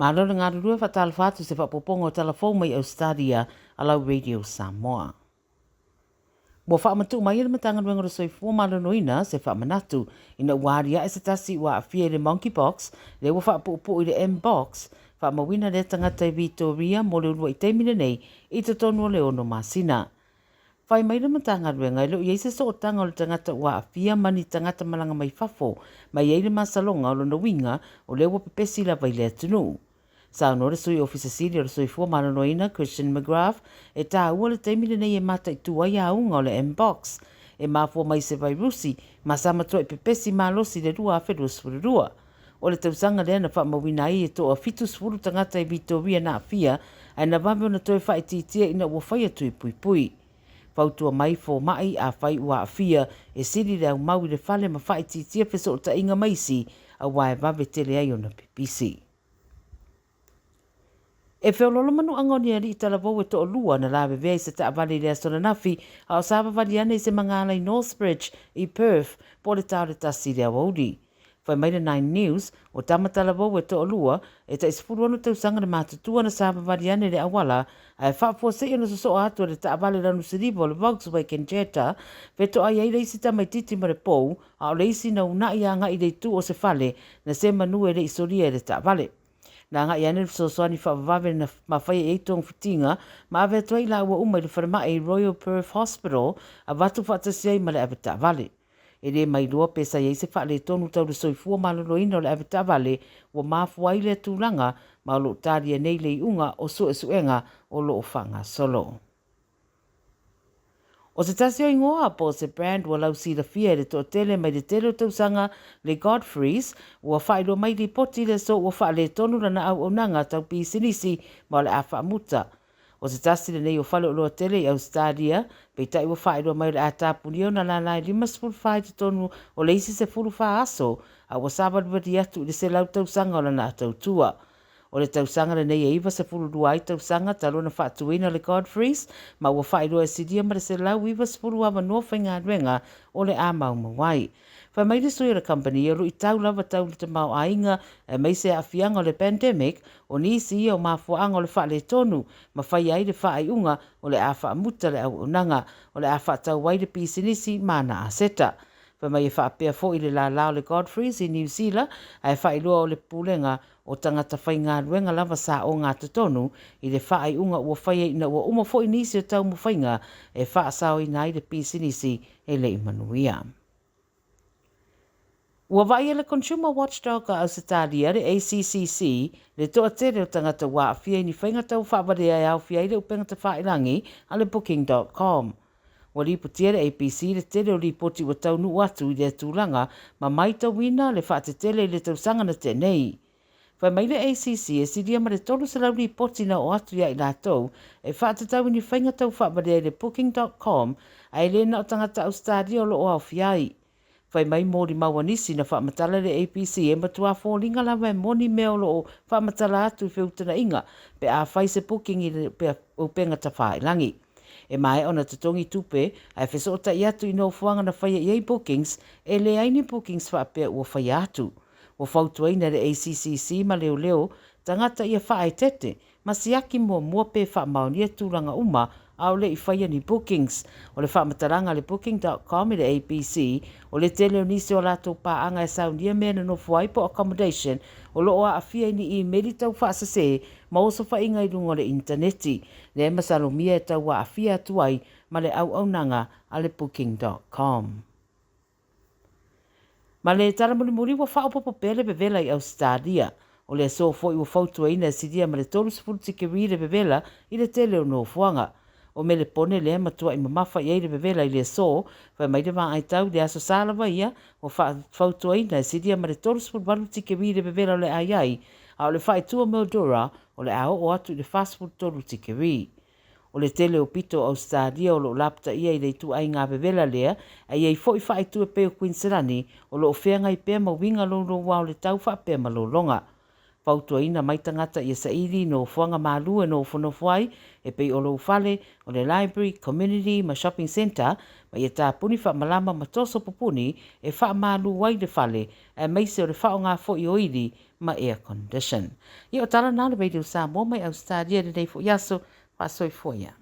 Malo le galulue faatalofa atu se faaopoopoga o tala fou mai Ausetalia a lau Radio Samoa. Ua faamatuu mai e le Matagaluega o le Soifua Maloloina se faamanatu ina ua aliae se tasi ua aafia i le monkeypox lea ua faapuupuu i le mpox, faamauina lea tagata i Vitoria mo le uluai taimi lenei i totonu o le 6 masina. Fai mai le Matagaluega e le o i ai se sootaga o le tagata ua aafia ma ni tagata malaga mai fafo ma i ai le masaloga o lona uiga o lea ua pepesi lava i le atunuu. Saunoa le Sui Ofisa Sili o le Soifua Maloloina Christian McGrath e taua le taimi lenei e mataitu ai auga o le mpox e mafua mai se vairusi ma sa matuai pepesi malosi i le 2022. O le tausaga lea na faamauina ai e toa 70 tagata i Vitoria na aafia ae na vave ona toe faaitiitia ina ua faia tui puipui. Fautua mai fomai afai ua aafia e sili le aumau i le fale ma faaitiitia fesootaiga ma isi aua e vave tele ai ona pipisi. E feoloolo manuaga o ni alii talavou e toalua na lavevea i se taavale i le aso ananafi a o savavali ane i se magala i Northbridge i Perth po o le ta o le 1 i le aoauli. Fai mai le Nine News, o tama talavou e toalua e tai 16 tausaga le matutua na savavali ane i le auala ae faafuasei ona sosoa atu e le taavale lanu siliva o le Volkswagen Jetta fetoai ai le isi tamaititi ma le pou a o le isi na uunai agai i le itu o se fale na se manu e le i solia e le taavale. Na agai ane le fesoasoani faavavave na mafaia i ai togafitiga ma ave atu ai laua uma i le falemai Royal Perth Hospital avatu faatasi ai ma le avetaavale. E le mailoa pe sa i ai se faaletonu tau le soifua maloloina o le avetaavale ua mafua ai lea tulaga ma o lo o talia nei le iuga o suesuega o lo o faagasolo. O se tasi o igoa po o se brand ua lausilafia e le toatele mai le tele o tausaga le Godfrey's ua faailoa mai lipoti i le aso ua faaletonu lana auaunaga tau pisinisi ma o le a faamuta. O se tasi lenei o faleoloa tele i Ausetalia, peitai ua faailoa mai o le a tapunia ona lala e 54 i totonu o le isi 14 aso a ua savalivali atu i le 100 tausaga o lana tautua. O le tausaga lenei e 92 ai tausaga talu ona faatuina le Godfrey's ma ua faailoa e silia ma le 190 avanoa faigaluega o le a maumau ai. Fai mai le sui o le kamupani o luitau lava tau le tamaoaiga aemaise aafiaga o le pandemic o nisi ia o mafuaaga o le faaletonu ma faia ai le faaiuga o le a faamuta le auaunaga o le a faatau ai le pisinisi ma ana aseta. Fai mai e faapea foi le lala o le Godfrey's i Niu Sila ae faailoa o le pulega o tagata faigaluega lava sa ogatotonu i le faaiuga ua faia ina ua uma foi nisi o taumafaiga e faasaoina ai le pisinisi e le i manuia. Ua vaaia le Consumer Watchdog a Ausetalia le ACCC le toatele o tagata ua aafia i ni faiga tau faavalea e aofia ai le upega tafailagi a le Booking.com. Ua lipotia le ABC le tele o lipoti ua taunuu atu i lea tulaga ma maitauina le faatetele i le tausaga na tea nei. Fai mai le ACC e silia ma le 300 lipoti na oo atu ia i latou e faatatau i ni faiga tau faavalea i le Booking.com ae le na o tagata Ausetalia o lo o aofia ai. Fai mai molimau a nisi na faamatala le ABC e matua foliga lava e moni mea o lo o faamatala atu i feutagaiga pe a fai se booking i le upega tafailagi. E maea ona totogi tupe ae fesootai atu i nofoaga na faia i ai bookings e leai ni bookings faapea ua faia atu. Ua fautuaina le ACCC ma leoleo tagata ia faaeteete ma siaki muamua pe faamaonia tulaga uma a o le i faia ni bookings. O le faamatalaga a le Booking.com i le ABC o le tele o nisi o latou paaga e saunia mea na nofo ai po accommodation o lo o aafia i ni imeli tau faasese ma osofaiga i luga o le initaneti. Lea masalomia e tau aafia atu ai ma le auaunaga a le Booking.com. Ma le tala mulimuli ua faaopoopo pea le vevela i Ausetalia. O le aso foi ua fautuaina e silia ma le 30 tikeri le vevela i le tele o nofoaga. O Melepone lea matuai mamafa i ai le vevela i le aso, fai mai le vaai tau i le aso Sa lava ia ua fautuaina e silia ma le 38 tikeri le vevela o le a i ai, a o le faaitu o Mildura o le a oo atu i le 43 tikeri. O le tele o pito o Ausetalia o lo o lapataia i le ituaiga vevela lea, ae i ai foi faaitu e pei o Kuiniselani o lo o feagai pea ma uiga louloua o le tau faapea ma lologa. Fautuaina mai tagata ia saili nofoaga malu e nofonofo ai e pei o lou fale, o le library, community ma shopping centre, ma ia tapuni faamalama ma toso pupuni e faamalu ai le fale, aemaise o le faaaoga foi o ili ma air condition. Ia o tala na o le Radio Samoa mai Ausetalia i lenei foi aso. Faasoifua ia.